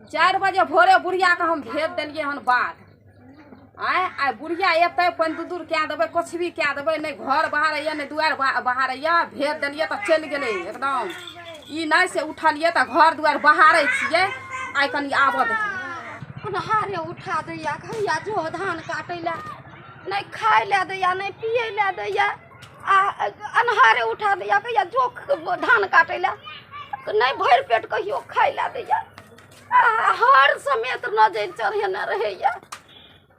4 बजे भोरे बुढ़ियाके हम भेज देलियै हन बाध। आँय, आइ बुढ़िया एतै, पानि दूर दूर कए देबै, किछु भी कए देबै, नहि घर बहारैया नहि दुआरि बहारैया। भेज देलियै तऽ चलि गेलै एकदम। ई नहि से उठलियै तऽ घर दुआरि बहारै छियै। आइ कनि आबऽ दही। अन्हारे उठा दैया, कहैया जो धान काटै लए, नहि खाय लए दैया नहि पियै लए दैया, आ अन्हारे उठा दैया, कहैया जो धान काटै लए, नहि भरि पेट कहियो खाय लए दैया, आ हर समेत नजरि चढ़ेने रहैया।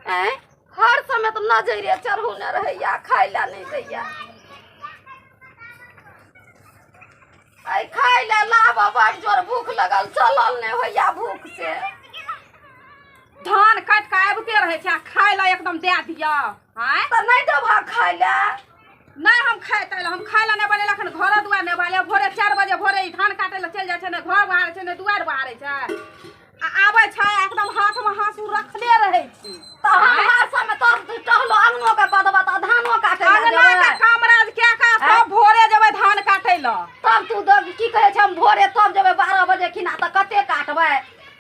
आँय, हर समेत नजरे चढ़ौने रहैया, खाय लए नहि दैया। आइ खाय लए लाबऽ, बड़ जोर भूख लगल, चलल नहि होइया भूख से। धान काटि कऽ आबिते रहै छै आ खाय लए एकदम दए दिअ। आँय, तऽ नहि देबह खाय लए? नहि, हम खाय ताहि लए हम खाय लए नहि बनेलक हन, घरो दुआरि नहि बहारलियै। भोरे 4 बजे भोरे ई धान काटै लए चलि जाइ छै, नहि घर बहारै छै नहि दुआरि बहारै छै, आ आबै छै एकदम हाथमे हाँसू रखले रहै छै। तऽ हम हाथ सबमे तब टहलो अङ्गनो के कऽ देबह तऽ धानो काटै लए अङ्गना के जेबै। काम राज कए कऽ तब भोरे जेबै धान काटै लए। तब तू दऽ की कहै छै, हम भोरे तब जेबै 12 बजे खिना, तऽ कते काटबै?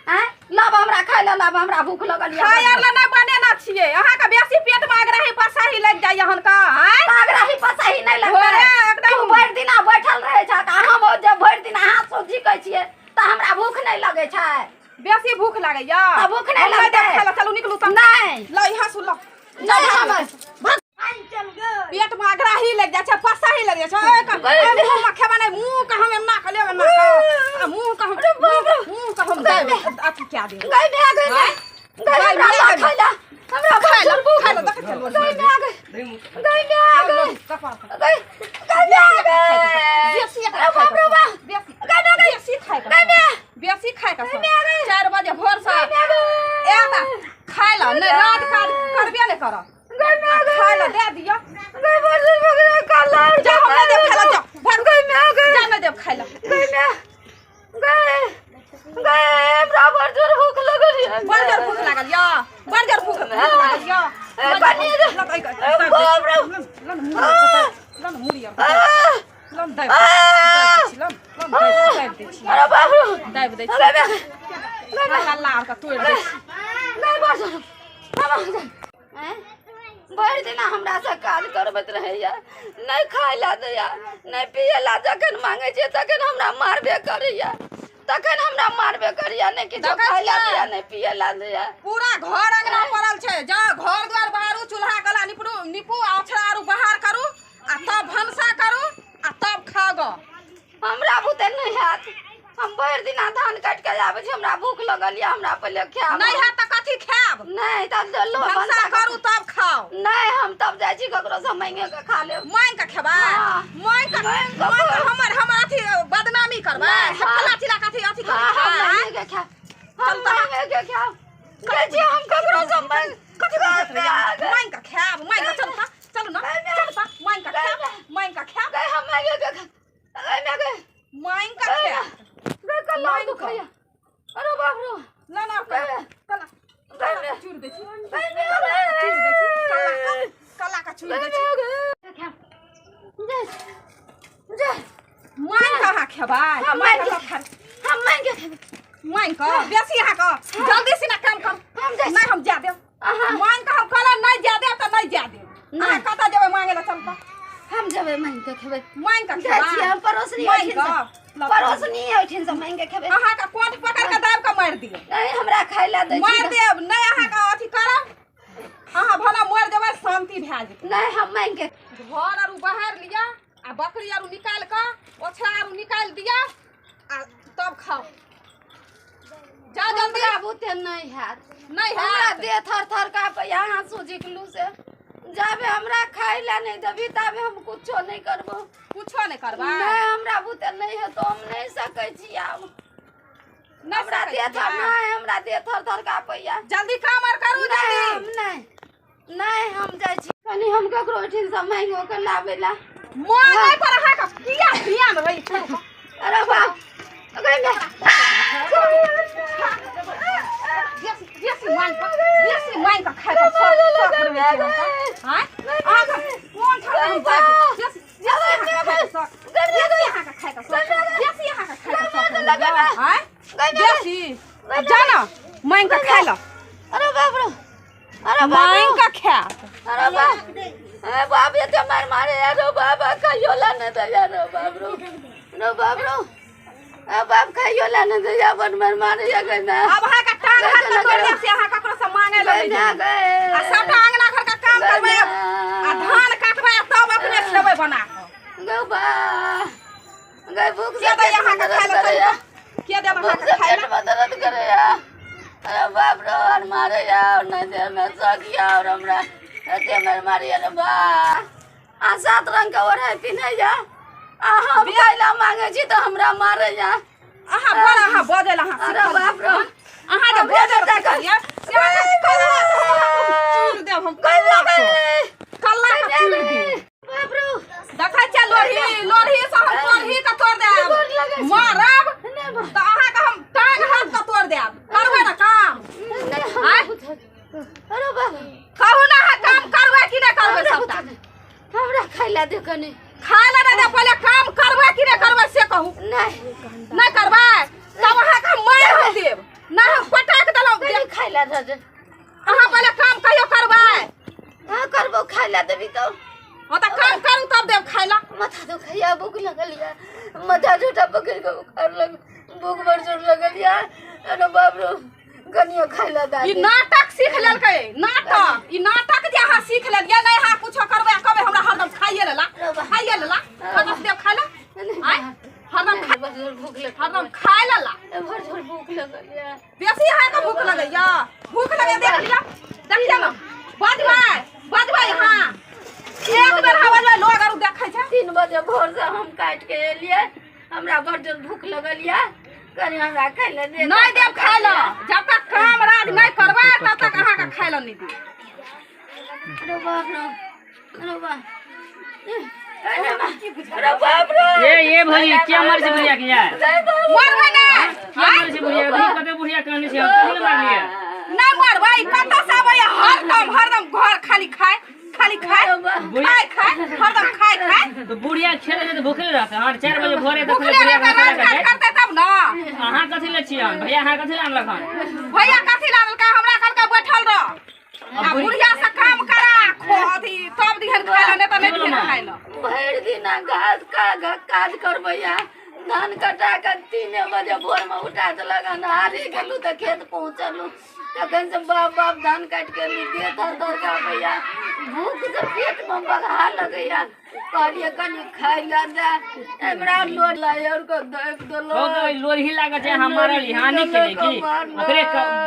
आँय, लाब हमरा खाय लए, लाब हमरा भूख लगल यऽ। खाय आर लए नहि बनेने छियै अहाँके, बेसी पेटमे अगराही पसाही लागि जाइए हनका। आँय, तऽ अगराही पसाही नहि लगतै? भोरे एकदम तू भरि दिना बैठल रहै छह, आ हम जे भरि दिना हाथ से झिकै छियै तऽ हमरा भूख नहि लगै छै? बेसी भूख लागैया? तऽ भूख नहि हम नहि देब लगतै। खाय लए। चलू निकलू तऽ। नहि। ल ई हाँसू ल। नहि, हमर पेट में अगराही लग जाइ छै, पसाही लग जाइ छै। ओइ ओइ मुँह में खेबा नहि, मुँह के हम एना कऽ लेब, एना कऽ, आ मुँह के हम मुँह के हम दाबि अथी कए देब। गई माय, गई माय, गई, गई हमरा माय, ला गई। खाय ला, हमरा खाय ला, बड़ भूख। खाय ला, देखै चलू। गई माय, गई, गई माय, गई, कपार पर। गई, गई माय, गई। बेसी एकरा अरे बाप रे बाप। बेसी गई माय, गई। बेसी खाय के गई माय। बेसी खाय के गई माय, गई। 4 बजे भोर से गई माय, गई। एता खाय ला नहि, राज काज करबे नहि करब। गई माय, गई। खाय ला दे दिअ। गई बड़ जोर भूख लगल। जा, हम नहि देब खाय ला, जाओ भाग। गई माय, गई। जा, नहि देब खाय ला। गई माय, गई, गई, हमरा बड़ जोर भूख लगल यऽ। बड़ जोर भूख लागल यऽ, बड़ जोर भूख लागल यऽ। ए, कनी ल, ल, ए, बाप रे। ल, ल, मुड़ी ल, मुड़ी आह! ल, दाबि दै छी, ल ल, दाबि दै छी। अरे बाप रे। दाबि दै छी। अरे बे। कल्ला आर के तोड़ि दै छी। गई बड़ जोर। आँय? भरि दिना हमरा से काज करबैत रहैया, नहि खाय लए दैया नहि पियै लए, जखन मांगै छियै तखन हमरा मारबे करैया, तखन हमरा मारबे करैया, नहि किछो देखै खाय लए छियै? दैया नहि पियै लए दैया। पूरा घर अंगना पड़ल छै। जा, घर दुआर बहारू, चूल्हा गला निपरू, निपू, आ ओछरा आरू बाहर करू, आ तब भनसा करू, आ तब खाउ ग। हमरा बुते नहि हैत, हम भरि दिना धान काटि के आबै छी, हमरा भूख लगल यऽ, हमरा पहिले खायब। नहि हैत तऽ कथी खायब? नहि तब लो भनसा भनसा करू तब खाउ। नहि, हम तब जाइ छी ककरो से मांगे के खा लेब। मांगि कऽ खेबै? हाँ। मांगि कऽ? मांगि कऽ। मांगि कऽ हमर हमर अथी बदनामी करबै? नहि, हाँ। फल्ला चिल्ला कथी अथी हाँ, करबै? हम आँय? मांगे के खायब, हम चल तऽ। मांगे के खायब, कहै छी हम ककरो से मांग कथी कहैत रहैया? मांगि कऽ खायब, मांगि कऽ। चलू तऽ, चलू ने, चलू तऽ, मांगि कऽ खायब, मांगि कऽ खायब। गई, हम मांगे के खायब। गई माय, गई। मांगि कऽ खायब। गई, कल्ला मांगि कऽ। दुखैया, अरे बाप रे। ना ना, कला कला गई माय। चूर दै छी, गई माय, चूर दै छी, कला कऽ, कला कऽ चूर दै छी। गई, जा। मांगि कऽ अहाँ खेबै? हम मांगि मांगि कऽ खायब। हम मांगे के खेबै। मांगि कऽ बेसी अहाँ कऽ जल्दी से ना काम कर। हम जाइ छी। नहि, हम जा देब। अहाँ मांगि कऽ हम कहलहुँ नहि जा देब तऽ नहि जा देब। नहि। अहाँ कतऽ जेबै मांगे लए? चल तऽ। हम जेबै, मांगि के खेबै। मांगि कऽ जाइ छियै खेबै? हम पड़ोसनी मांगि ओहिठिन कऽ से, पड़ोसनी ओहिठिन से मांगि के खेबै। अहाँके कोट पकड़ कऽ दाबि कऽ मारि दियौ। नहीं, हमरा खाय लए दै छी मारि तऽ। देब। नहि, अहाँके अथी करब, अहाँ भला मरि जेबै, शान्ति भए जेतै। नहीं, हम मांगि के घर आरू बाहर लिअ आ बकरी आरू निकालि कऽ ओछरा आरू निकालि दिअ आ तब खाउ। जा जल्दी। हमरा बुते नहीं हैत। नहि हमरा हैत? देह थर थर काँपैया आँसू झिकलू से। जाबे हमरा खाय लए नहीं देबी ताबे हम कुछो नहीं करबो। कुछो नहि करबै? नहीं, हमरा बुते नहीं हेतो, हम नहीं सकै छी आब। नहि हमरा सकै देह थर छियै? नहीं, हमरा देह थर थर काँपैया। जल्दी काम आर करू। नहीं, जल्दी। हम नहीं, नहीं, हम जाइ छी कनी हम ककरो ओहिठिन से मांगियो के लाबै ला। मांगै पर अहाँके किया ध्यान रहै छै? अरे बाप, गई माय। बेसी बेसी मांगि कऽ, बेसी मांगि कऽ खाय कऽ शौक शौक रहै छै अहाँके। आँय, अहाँके कोन ठाम हम जाय? बेसी बेसी अहाँके खाय कऽ शौक, बेसी अहाँके खाय कऽ शौक, बेसी अहाँके खाय कऽ शौक रहैया। आँय, बेसी जा ना मांगि कऽ खाय लऽ। अरे बाप रे, अरे बाप, मांगि कऽ खायत। अरे बाप, अरे बाप, एते मार मारे। अरे बाबा खाइयो ला नहीं दैया। रे बाप रो, रे बाप रो, अरे बाप खाइयो ला नहीं दैया, बड मार मारे या गए ना। आब अहाँके टांग हाथ के तोड़ि देब से अहाँ ककरो से मांगे लऽ नहि गए ना जायब। गए आ सबटा अंगना घर के काम करबै आ धान काटबै आ तब अपने खेबै बना कऽ। गौ बा गए, भूख के से दैया पेट में अहाँके दर्द खाय लऽ? करैया। के देब भूख अहाँके से खाय पेट लऽ? में दर्द करैया। अरे बाप रो, और मारे या और नहीं देर में सकिया और हमरा एते मार मारिया। रे बा, आ सात रंग के ओढ़े पिन्हैया आ हम खाइला मांगे छी तऽ हमरा मारैया। अहाँ बड़ अहाँ बजै लए अहाँ अरे सिखल बाप रो, अहाँ जे बजै लए सिखलियै से अहाँके कल्ला के हम चूरि देब, हम कल्ला के, कल्ला के चूरि देब। बाप रो, देखै छियै लोढ़ी, लोढ़ी से हम तोड़ही के तोड़ देब। गोर लगै छी। मारब नहि बा- तऽ अहाँके हम टांग हाथ के तोड़ देब। करबै ने काम? नहि, हमरा आँय? अरे बाप, कहू ने अहाँ काम करबै कि नहि करबै? हमरा सबटा हमरा खाइला दे कनी। खाय लए नहि देब, पहिले काम करबै कि नहि करबै से कहू। नहि। नहि करबै तब अहाँके हम मारि हम देब, नहि हम पटक देलहुँ। कनी खाइला दे दे। अहाँ पहिले काम कहियो करबै? हाँ करबो, खाइला देबी तऽ। हाँ तऽ काम करू तब देब खाय लए। माथा दुखैया, भूख लगल या, माथा झूठा पकड़ के बुखार लग, भूख बड़ जोर लगल या। अरे बाप रो, कनियो खाइला दे। ई नाटक सीख लेलकै, नाटक, ई नाटक जे अहाँ सीख लेलियै। नहि अहाँ कुछो करबै आ कहबै हमरा हरदम खाइए लेला, खाइए लेला। कतऽ से देब खाय लए? आँय, हरदम खा, बड़ जोर भूख लगल, हरदम खाय लेला। बड़ जोर भूख लगल या। बेसी अहाँके भूख लगैया, भूख लगैया। देख लिअ, देखियौ ने, बजबै, बजबै अहाँ एक बेर अहाँ बजबै, लोग आर देखै छै। 3 बजे भोर से हम काटि के एलियै, हमरा बड़ जोर भूख लगल या, कनी हमरा खाइ लए दे। नहि देब खाय लए, जब तक काम राज नहि करबै तब तक अहाँके खाय लए नहि देब। अरे बाप रो, अरे बाप, अरे बाप, अरे बाप रो। ये ये भौजी क्या मारै छै बुढ़िया के यार? मरबै नहि। क्या मारै छै बुढ़िया के? कते बुढ़िया कहने छै, कथी लए मारलियै? नहि मरबै। ई कतऽ से आबैया हरदम हरदम घर खाली खाय, खाली खाय, खाय खाय, हरदम खाय खाय। तो बुढ़िया खेले छै तऽ भूखले रहतै। अहाँ 4 बजे भोरे देखले भूखले बुढ़िया रहतै, के राज काज करतै तब ने। अहाँ कथी लए छियै भैया? अहाँ कथी लए आनलक हन? भैया कथी लागलकै? हमरा कहलकै बैठल रह आ बुढ़िया से काम करा खो अथी तब दिहन खाय लए, नहि तऽ नहि दिहन खाय लए। भरि दिना घास काज करबैया, धान कटा के 3 बजे भोर में उठा देलक हन। हारी गेलू तऽ खेत पहुँचलू तखन से बाप बाप धान काटि के एली, देह थर थर काँपैया, भूख से पेट में बगहा लगैया। कहलियै कनी खाइ लए दे हमरा, लोर लाय और के दाबि देलक। हो तऽ लोरही लागल छै अहाँ मारल, अहाँ नहि खेलियै की? ओकरे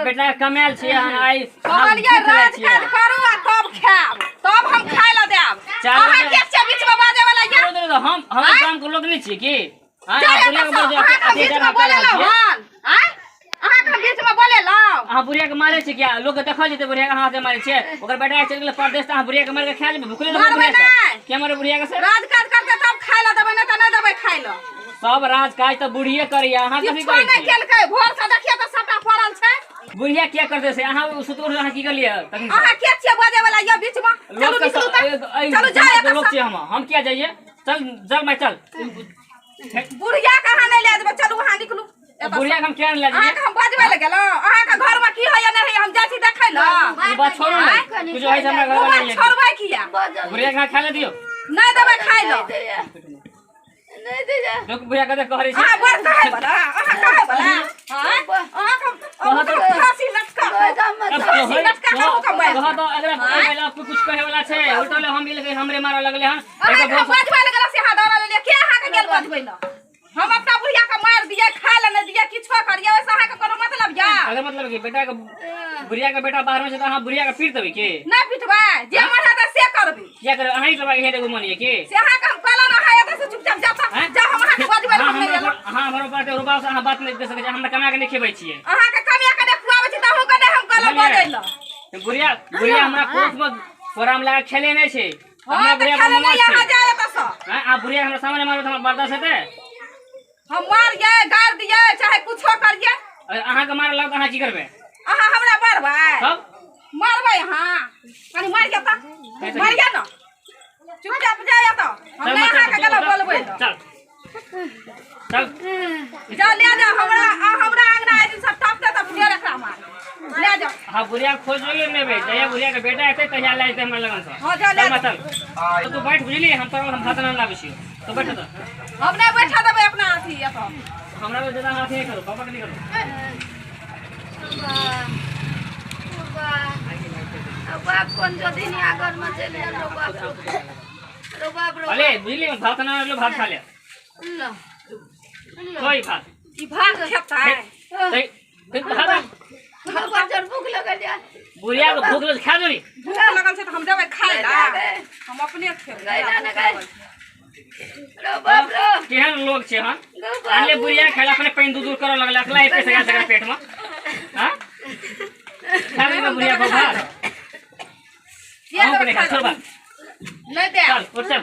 बेटा के कमायल छियै अहाँ आइ। कहलियै राज काज करू आ तब खायब, तब हम खाय लए देब। चार अहाँ बजे- के छियै बीच में बाजै वाला या? हम गाम के लोक नहि छियै की? आँय, जाय अहाँ बुढ़िया के एतऽ सँ, बड़ अहाँके अथी बीच में जगह बोलेलहुँ छियै। हन? आँय? अहाँके हम बीच में बोलेलहुँ? अहाँ बुढ़िया के मारै छियै किया? लोक के देखल जेतै बुढ़िया के हाथ से मारै छियै। ओकर बेटा चलि गेलै परदेश तऽ अहाँ बुढ़िया के मारि के खा जेबै? भुखले रहबै मारबै बुढ़िया के? नहि। किया मारबै बुढ़िया के से? राज काज करतै तब खाय लए देबै, नहि तऽ नहि देबै खाय लए। सब राज काज तऽ बुढ़िये करैया, अहाँ कथी किछो करै नहि छियै? केलकै, भोर से देखियौ तऽ सबटा पड़ल छै। बुढ़िया किया करतै से? अहाँ सुतल उठल अहाँ की करलियै तखन से? अहाँ के छियै बाजै वाला या बीच में? चलू लोक के निकलू तऽ, एहि चलू जाय समाजके एतऽ लोक सँ। छियै हम किया जाइए? चल चल माय चल। बुढ़िया के अहाँ नहि लए जेबै, चलू अहाँ निकलू एतऽ सँ। बुढ़िया के हम किया नहि लए अहाँके जइयै? हम बजबै लए गेलहुँ? अहाँके घरमे की होइया नहि होइया हम जाइ छी देखै लए। ई बात छोड़ू ने, कुछो होइ छै हमरा ओ घरमे बात नहि। छोड़बै किया? बजल बुढ़िया के अहाँ खाय लए दियौ। नहि देबै खाय लए। नहि दैया, नहीं दैया। लोक बुढ़िया कते कहै छै। अहाँ बड़ कहै बला, अहाँ कहै बला। आँय? अहाँके कहत अहाँके फांसी लटका, फांसी लटका के हुक्म मारि। कह तऽ अगला पहिला कुछ कहे वाला छै, उल्टा हम मिल गए हमरे मारे लगले हन। अहाँके हम बजबै लए गेलहुँ से अहाँ दौड़ल एलियै। के अहाँके गेल बजबै लए? हम अपना बुढ़िया के मारि दियै, खाय लए नहि दियै, किछो करियै, ओहिसँ अहाँके कोनो मतलब या? अगर मतलब कि बेटा के बुढ़िया के बेटा बाहर में छै तऽ अहाँ बुढ़िया के पीट देबै की? नहि पिटबै, जे मन हेतै से करबै। किया करबै? अहीं सब आगे एगो मन ये की? से अहाँके हम कहलहुँ ने, अहाँ एतऽ से चुपचाप जाउ तऽ आँय? जाउ, हम अहाँके बजबै लए अहाँ हम नहि हमरा गेलहुँ। अहाँ हमरा पास रुपा से अहाँ बात नहि दे सकै छी, हमरा कमा के नहि खेबै छियै। अहाँके कमिया के नहि खुआबै छी तऽ अहूँके नहि हम कहलहुँ बजै लए। बुढ़िया बुढ़िया हमरा कोख में कोराम लगा के खेले नहि छै। हँ हमरा तऽ बुढ़िया के खेले ममा नहि, छै। अहाँ जाउ एतऽ सँ। आँय, अहाँ बुढ़िया हमरा सामने मारबै तऽ हमरा बर्दाश्त हेतै? हम मारियै, गारि दियै, चाहे कुछो करियै। अगर अहाँके मारऽ लागत अहाँ की करबै? अहाँ हमरा मारबै? तब मारबै अहाँ? कनी मारियै तऽ, मारियै ने, चुपचाप जाउ एतऽ, हम चल नहि माँ, चल, अहाँके गेलहुँ बोलबै लए। चल। चल जा ले जा हमरा हमरा अंगना आइ दिन सब टपते त फेर एकरा मार ले जा। हां बुढ़िया खोज ले लेबे जहिया बुढ़िया के बेटा एतै तहिया ले जेतै हमरा लगन से। हां जा ले चल तू बैठ बुझली हम तोरा हम भात ना लाबै छियौ तो बैठ त हम नै बैठा देबै अपना अथी एतऽ हमरा पे ज्यादा हाथ नहीं करो पापा के नहीं करो। बाप कोन जो दिन आगर में चलि गेल रो बाप रो बाप रो। अरे बुझली भात ना लो भात खा ले लो कोई भात ई भात खेतै ते फिर भात बच्चर भूख लगल जा बुढ़िया के भूख लगल खा जोरी भूख लगल छै त हम देबै खाइ ला हम अपने खेबै ना गए रो बाप रो। केहन लोग छै हन आले बुढ़िया खाला अपने पानि दूर दूर करऽ लगल अकला एक पैसा गेल पेट में। हां खा ले बुढ़िया को भात के देबै खा नहीं दे चल उठ चल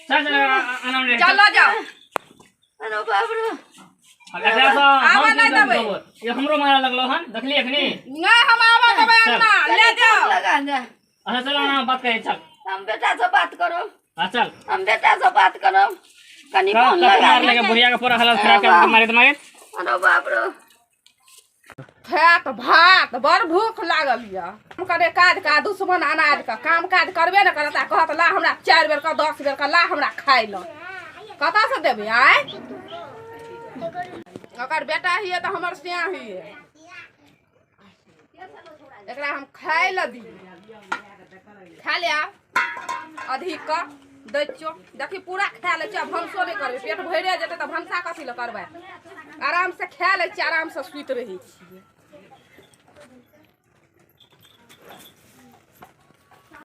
चल चल आराम ले चलो जाओ रो बाप रो। आवा नहीं देबै ये हमरो मारा लगलो हन देखली अखनी नहीं हम आवा देबै अंगना ले जाओ लगा जा। अच्छा चल ना बात करे चल हम बेटा से बात करो। हां चल हम बेटा से बात करो कनी फोन लगा लगे बुढ़िया के पूरा हालत खराब कर मारे मारे रो बाप रो। खेत भात बड़ भूख लागल यऽ हम करे काज का दुश्मन अनाज का काम काज करबे न करत आ कहत ला हमरा 4 बेर का 10 बेर का ला हमरा खाइ ल कतऽ से देबै आय ओकर बेटा हिये तऽ हमर सिया हिये एकरा हम खाइ ल दी खा ले अधिक क दै छियौ देखी पूरा खा लै छियै भनसो नहि करबै पेट भरिए जेतै तऽ भनसा कथी लए करबै आराम से खा लै छियै आराम से सुति रहै छियै।